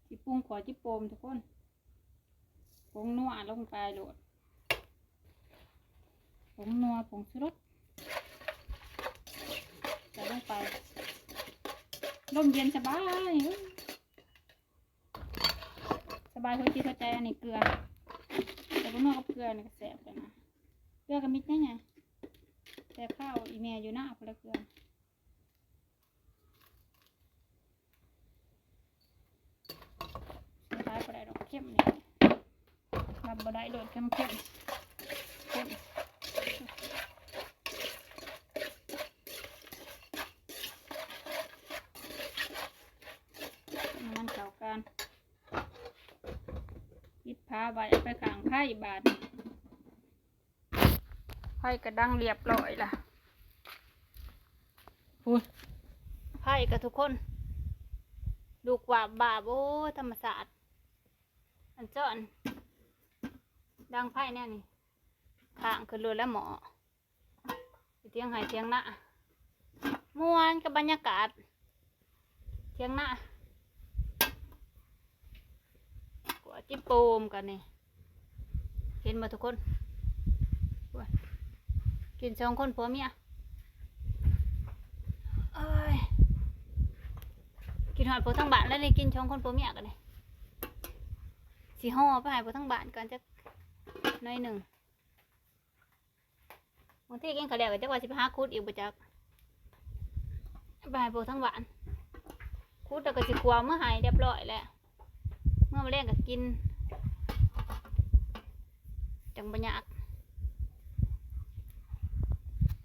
ຊິປຸງຂົ້ວຈິໂປມທຸກຄົນ. ຜົງນົວລົງໄປໂລດ ຜົງນົວ ຜົງຊູລົດ ໃສ່ລົງໄປ. ລົມເຢັນສະບາຍ ສະບາຍຫົວຈິດຫົວໃຈ. ອັນນີ້ເກືອ ແຕ່ບໍ່ນົວກັບເກືອນີ້ກໍແຊບແລ້ວນະ. ເກືອກໍມິດໃຫຍ່ໆ ແຕ່ຂ້າວອີແມ່ຢູ່ນາພຸ້ນລະເກືອ. ໃສ່ຫຼາຍບໍ່ໄດ້ດອກ ເຄັມນີ້ ຮັບບໍ່ໄດ້ໂລດ ເຄັມໆ ເຄັມ. ໃຫ້ມັນເຂົ້າກັນ ປິດຝາໄວ້ ເອົາໄປຂ້າງໄຟບາດນີ້. ໄຟກະດັງລຽບຮ້ອຍລະ ພຸ້ນ ໄຟກະທຸກຄົນ ລຸກວາບວາບ. ໂອ້ຍ ທຳມະຊາດ ອັນຈ້ອນ ດັງໄຟແນວນີ້ ຄ້າງຂຶ້ນໂລດແລ້ວໝໍ້ ຢູ່ທຽງໄຮ່ທຽງນາ. ມ່ວນກັບບັນຍາກາດ ຖຽງນາ ກວາດຈິໂປມກັນນີ້ ເຫັນບໍ່ທຸກຄົນ? ໂອ້ຍ ກິນສອງຄົນຜົວເມຍ ໂອ້ຍ ກິນຮອດພວກທາງບ້ານແລ້ວນີ້ ກິນສອງຄົນຜົວເມຍກັນນີ້. ຊິຫໍ່ໄປໃຫ້ພວກທາງບ້ານກ່ອນຈັກໜ້ອຍໜຶ່ງ. ບາງທີກິນເຂົ້າແລ້ວກໍຈັກວ່າຊິໄປຫາຂຸດອີກບໍ່ຈັກ ໄປໃຫ້ພວກທາງບ້ານ ຂຸດແລ້ວກໍຊິຂົ້ວເມືອໃຫ້ລຽບຮ້ອຍແລ້ວ ເມືອມື້ແລງກໍກິນ ຈັ່ງບໍ່ຍາກ.